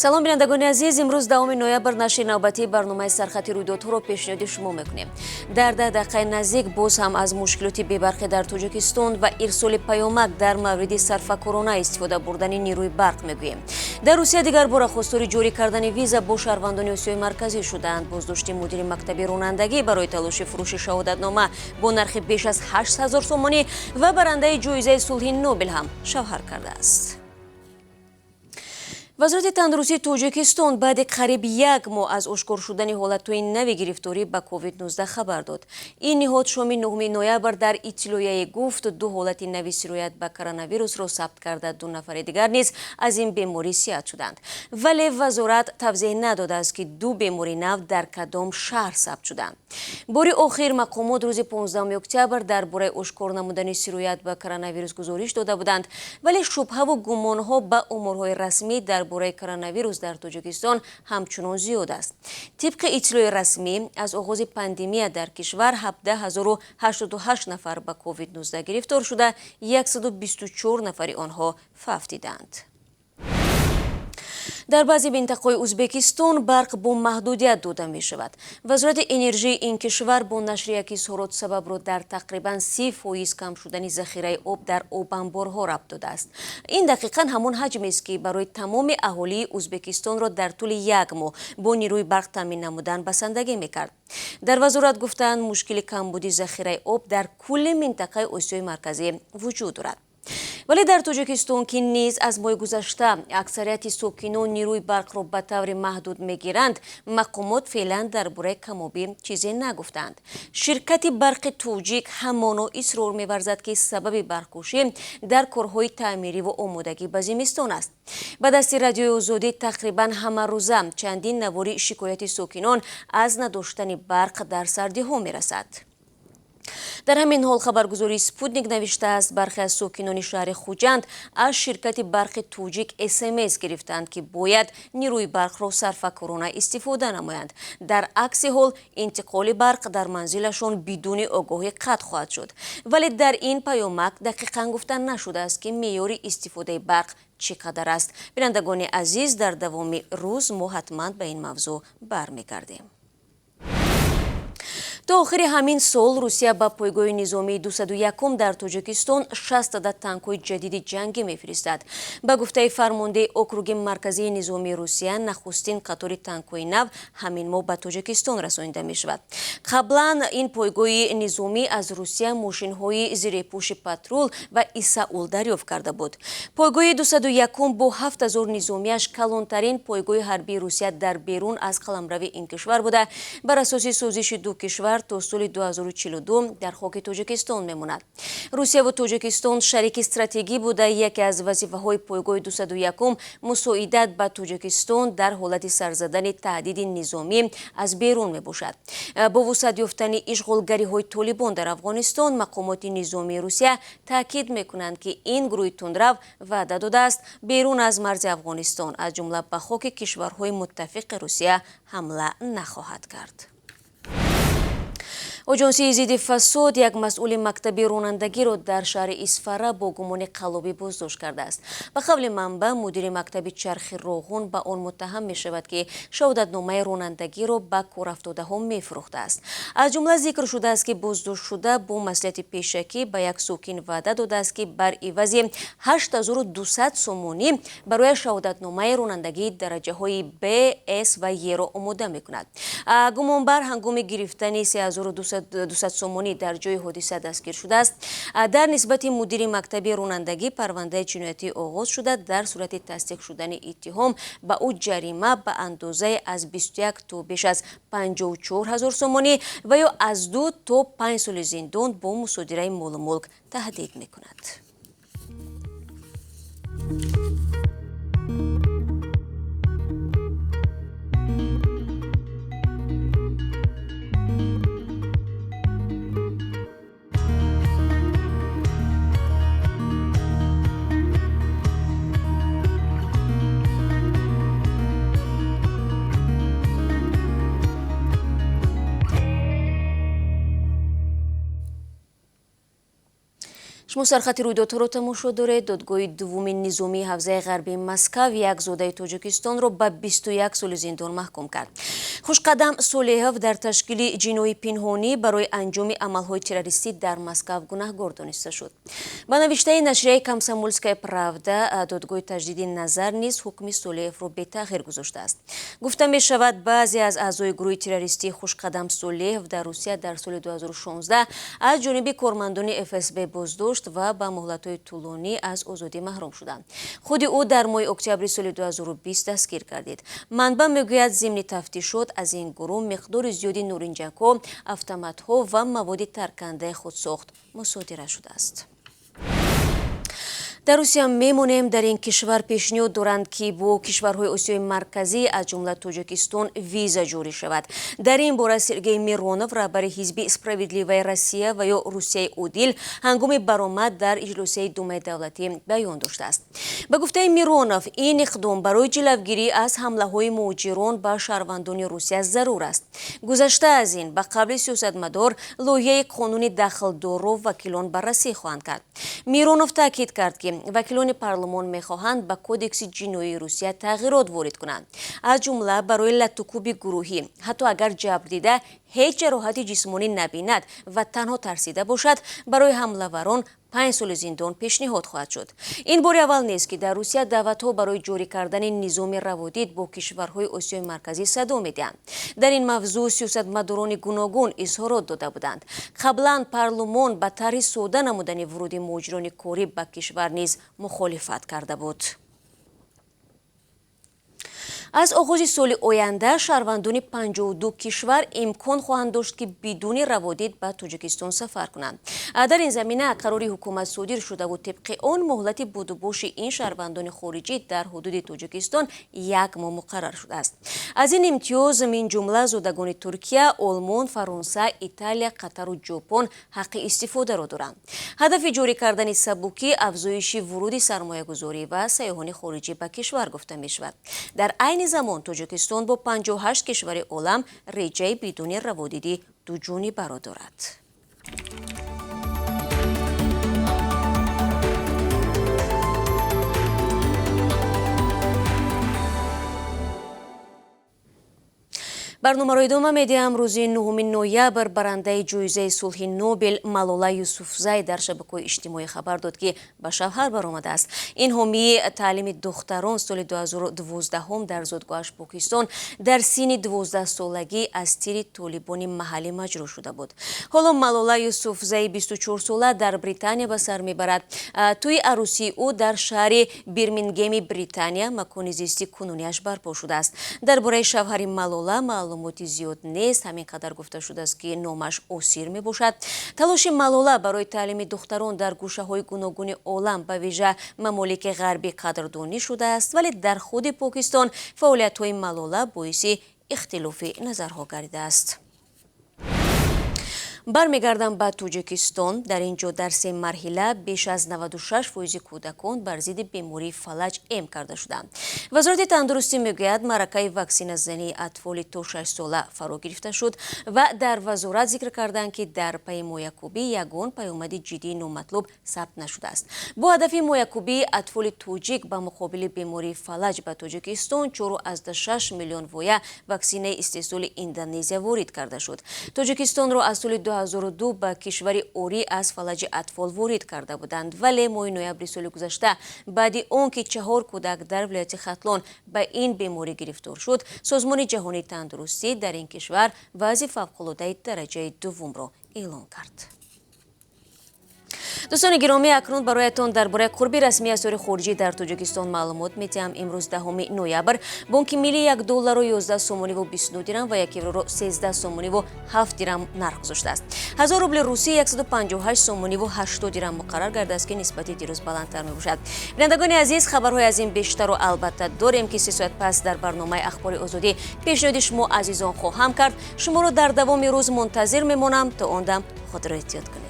Салом, бинандагони азиз. Имрӯз 10 ноябр нашри навбатии барномаи «Сархати рӯйдодҳоро» пешниҳоди шумо мекунем. Дар 10 дақиқаи наздик боз ҳам аз мушкилоти бебарқӣ дар Тоҷикистон ва ирсоли паёмак дар мавриди сарфакорона истифода бурдани нерӯи барқ мегӯем. Дар Русия дигар бора хостори ҷорӣ кардани виза бо шаҳрвандони Осиёи Марказӣ шудаанд. Боздошти мудири мактаби ронандагӣ барои талоши фурӯши шаҳодатнома бо нархи беш аз 8000 сомонӣ ва барандаи ҷоизаи сулҳи Нобел ҳам шавҳар кардааст. Вазорати тандурустии Тоҷикистон баъди қариб як моҳ аз ошкор шудани ҳолатҳои нави гирифторӣ ба COVID-19 хабар дод. Ин ниҳод шоми 9 ноябр дар иттилояе гуфт, ду ҳолати нави сироят ба коронавирусро сабт карда, ду нафари дигар низ аз ин беморӣ сиҳат шуданд. Вале вазорат тавзеҳ надодааст, ки ду бемори нав дар кадом шаҳр сабт шуданд. Бори охир мақомот рӯзи 15 октябр дар бораи ошкор намудани сироят ба коронавирус гузориш дода буданд, вале шубҳаву гумонҳо ба оморҳои расмӣ дар бораи коронавирус дар Тоҷикистон ҳамчунон зиёд аст. Тибқи иттилои расмӣ, аз оғози пандемия дар кишвар 17 088 нафар ба COVID-19 гирифтор шуда, 124 нафари онҳо фавтиданд. Дар баъзе минтақаҳои Ӯзбекистон барқ бо маҳдудият дода мешавад. Вазорати энержии ин кишвар бо нашри як изҳорот сабабро дар тақрибан 30% кам шудани захираи об дар обанборҳо рабт додааст. Ин дақиқан ҳамон ҳаҷмест, ки барои тамоми аҳолии Ӯзбекистонро дар тӯли як моҳ бо нерӯи барқ таъмин намудан басандагӣ мекард. Дар вазорат гуфтаанд, мушкили камбуди захираи об дар кулли минтақаи Осиёи Марказӣ вуҷуд дорад. Вале дар Тоҷикистон, ки низ аз моҳи гузашта аксарияти сокинон нерӯи барқро ба таври маҳдуд мегиранд, мақомот феълан дар бораи камобӣ чизе нагуфтанд. Ширкати барқи Тоҷик ҳамоно исрор меварзад, ки сабаби барқкушӣ дар корҳои таъмириву омодагӣ ба зимистон аст. Ба дасти Радиои Озодӣ тақрибан ҳамарӯза чандин навори шикояти сокинон аз надоштани барқ дар сардиҳо мерасад. Дар ҳамин ҳол хабаргузории Спутник навиштааст, бархе аз сокинони шаҳри Хуҷанд аз ширкати барқи Тоҷик СМС гирифтаанд, ки бояд нерӯи барқро сарфакорона истифода намоянд. Дар акси ҳол интиқоли барқ дар манзилашон бидуни огоҳӣ қатъ хоҳад шуд. Вале дар ин паёмак дақиқан гуфта нашудааст, ки меъёри истифодаи барқ чӣ қадар аст. Бинандагони азиз, дар давоми рӯз мо ҳатман ба ин мавзӯъ бармегардем. То охири ҳамин сол Русия ба пойгоҳи низомии 201 дар Тоҷикистон 60 адад танкҳои ҷадиди ҷангӣ мефиристад. Ба гуфтаи фармондеҳи округи марказии низомии Русия, нахустин қатори танкҳои нав ҳамин моҳ ба Тоҷикистон расонида мешавад. Қаблан ин пойгоҳи низомӣ аз Русия мошинҳои зирепӯши «Патрул» ва «Исаул» дарёфт карда буд. Пойгоҳи 201 бо 7000 низомиаш калонтарин пойгоҳи ҳарбии Русия дар берун аз қаламрави ин кишвар буда, бар асоси созиши ду кишвар то соли 2042 дар хоки Тоҷикистон мемонад. Русияву Тоҷикистон шарики стратегӣ буда, яке аз вазифаҳои пойгоҳи 201 мусоидат ба Тоҷикистон дар ҳолати сарзадани таҳдиди низомӣ аз берун мебошад. Бо вусъат ёфтани ишғолгариҳои Толибон дар Афғонистон, мақомоти низомии Русия таъкид мекунанд, ки ин гурӯҳи тундрав ваъда додааст берун аз марзи Афғонистон, аз ҷумла ба хоки кишварҳои муттафиқи Русия, ҳамла нахоҳад кард. Оҷонсии зидди фасод як масъули мактаби ронандагиро дар шаҳри Исфара бо гумони қаллобӣ боздошт кардааст. Ба қавли манбаъ, мудири мактаби Чархи Роғун ба он муттаҳам мешавад, ки шаҳодатномаи ронандагиро ба корафтодаҳо мефурӯхтааст. Аз ҷумла зикр шудааст, ки боздоштшуда бо маслиҳати пешакӣ ба як сокин ваъда додааст, ки бар ивази 8200 сомонӣ барои шаҳодатномаи ронандагии дараҷаҳои Б, С ва Еро омода мекунад. Гумонбар ҳангоми гирифтани 3200 сомонӣ дар ҷои ҳодиса дастгир шудааст. Дар нисбати мудири мактаби ронандагӣ парвандаи ҷиноятӣ оғоз шуда, дар сурати тасдиқ шудани иттиҳом ба ӯ ҷарима ба андозаи аз 21 то беш аз 54 ҳазор сомонӣ ва ё аз 2 то 5 соли зиндон бо мусодираи молу мулк таҳдид мекунад. Шумо сархати рӯйдодҳоро тамошо доред. Додгоҳи дуввуми низомии ҳавзаи ғарбии Москав як зодаи Тоҷикистонро ба 21 соли зиндон маҳкум кард. Хушқадам Солеҳов дар ташкили ҷиноии пинҳонӣ барои анҷоми амалҳои террористӣ дар Москав гунаҳгор дониста шуд. Ба навиштаи нашрияи «Комсомольская правда», додгоҳи таҷдиди назар низ ҳукми Солеҳовро бетағйир гузоштааст. Гуфта мешавад, баъзе аз аъзои гурӯҳи террористии Хушқадам Солеҳов дар Русия дар соли 2016 аз ҷониби кормандони ФСБ боздошт ва ба муҳлатҳои тӯлонӣ аз озодӣ маҳрум шуданд. Худи ӯ дар моҳи октябри соли 2020 дастгир гардид. Манбаъ мегӯяд, зимни тафтишот аз ин гурӯҳ миқдори зиёди норинҷакҳо, автоматҳо ва маводи таркандаи худсохт мусодира шудааст. Дар Русия мемонем. Дар ин кишвар пешниҳод доранд, ки бо кишварҳои Осиёи Марказӣ, аз ҷумла Тоҷикистон, виза ҷорӣ шавад. Дар ин бора Сергей Миронов, раҳбари ҳизби «Справедливая Россия» ва ё «Русияи одил», ҳангоми баромад дар иҷлосияи Думаи давлатӣ баён доштааст. Ба гуфтаи Миронов, ин иқдом барои ҷилавгирӣ аз ҳамлаҳои муҳоҷирон ба шаҳрвандони Русия зарур аст. Гузашта аз ин, ба қавли сиёсатмадор, лоиҳаи қонуни дахлдорро вакилон баррасӣ хоҳанд кард. Миронов таъкид кард, ки вакилони парлумон мехоҳанд ба Кодекси ҷиноии Русия тағйирот ворид кунанд, аз ҷумла барои латтукӯби гурӯҳӣ, ҳатто агар ҷабрдида ҳеҷ ҷароҳати ҷисмонӣ набинад ва танҳо тарсида бошад, барои ҳамлаварон 5 соли зиндон пешниҳод хоҳад шуд. Ин бори аввал нест, ки дар Русия даъватҳо барои ҷорӣ кардани низоми раводид бо кишварҳои Осиёи Марказӣ садо медиҳанд. Дар ин мавзӯъ сиёсатмадорони гуногун изҳорот дода буданд. Қаблан парлумон ба тарҳи сода намудани вуруди муҳоҷирони корӣ ба кишвар низ мухолифат карда буд. Аз оғози соли оянда шаҳрвандони 52 кишвар имкон хоҳанд дошт, ки бидуни раводид ба Тоҷикистон сафар кунанд. Дар ин замина қарори ҳукумат содир шудаву тибқи он муҳлати будубоши ин шаҳрвандони хориҷӣ дар ҳудуди Тоҷикистон як моҳ муқаррар шудааст. Аз ин имтиёз мин ҷумла зодагони Туркия, Олмон, Фаронса, Италия, Қатару Ҷопон ҳаққи истифодаро доранд. Ҳадафи ҷорӣ кардани сабукӣ афзоиши вуруди сармоягузорӣ ва сайёҳони хориҷӣ ба кишвар гуфта мешавад. Дар айни замон Тоҷикистон бо 58 кишвари олам реҷаи бидуни раводиди дуҷонибаро дорад. Барномаро идома медиҳам. Рӯзи 9 ноябр барандаи ҷоизаи сулҳи Нобел Малола Юсуфзай дар шабакаҳои иҷтимоӣ хабар дод, ки ба шавҳар баромадааст. Ин ҳомии таълими духтарон соли 2012 дар зодгоҳаш Покистон дар синни 12-солагӣ аз тири толибони маҳаллӣ маҷрӯҳ шуда буд. Ҳоло Малола Юсуфзаи 24-сола дар Британия ба сар мебарад. Тӯи арӯсии ӯ дар шаҳри Бирмингеми Британия, макони зисти кунунияш, барпо шудааст. Дар бораи шавҳари Малола маълумоти зиёд нест. Ҳамин қадар гуфта шудааст, ки номаш Осир мебошад. Талоши Малола барои таълими духтарон дар гӯшаҳои гуногуни олам, ба вижа мамолики ғарбӣ, қадрдонӣ шудааст, вале дар худи Покистон фаъолиятҳои Малола боиси ихтилофи назарҳо гардидааст. Бармегардам ба Тоҷикистон. Дар ин ҷо дар се марҳила беш аз 96% кӯдакон бар зидди бемории фалаҷ эм карда шуданд. Вазорати тандурустӣ мегӯяд, маъракаи ваксиназании атфоли то 6 сола фаро гирифта шуд ва дар вазорат зикр карданд, ки дар пайи моякубӣ ягон паёмади ҷиддии номатлуб сабт нашудааст. Бо ҳадафи моякубии атфоли тоҷик ба муқобили бемории фалаҷ ба Тоҷикистон 4,6 миллион воя ваксинаи истеҳсоли Индонезия ворид карда шуд. Тоҷикистонро аз соли 2002 ба кишвари орӣ аз фалаҷи атфол ворид карда буданд, вале моҳи ноябри соли гузашта, баъди он ки 4 кӯдак дар вилояти Хатлон ба ин беморӣ гирифтор шуд, Созмони ҷаҳонии тандурустӣ дар ин кишвар вазъи фавқулодаи дараҷаи дуввумро эълон кард. Дӯстони гиромӣ, акнун бароятон дар бораи қурби расмии асъори хориҷӣ дар Тоҷикистон маълумот медиҳам. Имрӯз 10 ноябр Бонки Миллӣ 1 долларро 11 сомониву 29 дирам ва 1 евроро 13 сомониву 7 дирам нарх гузоштааст. 1000 рубли русӣ 158 сомониву 80 дирам муқаррар гардааст, ки нисбати дирӯз баландтар мебошад. Бинандагони азиз, хабарҳои аз ин бештарро албатта дорем, ки 3 соат пас дар барномаи Ахбори Озодӣ пешниҳоди шумо азизон хоҳам кард. Шуморо дар давоми рӯз мунтазир мемонам. То он дам худро эҳтиёт кунед.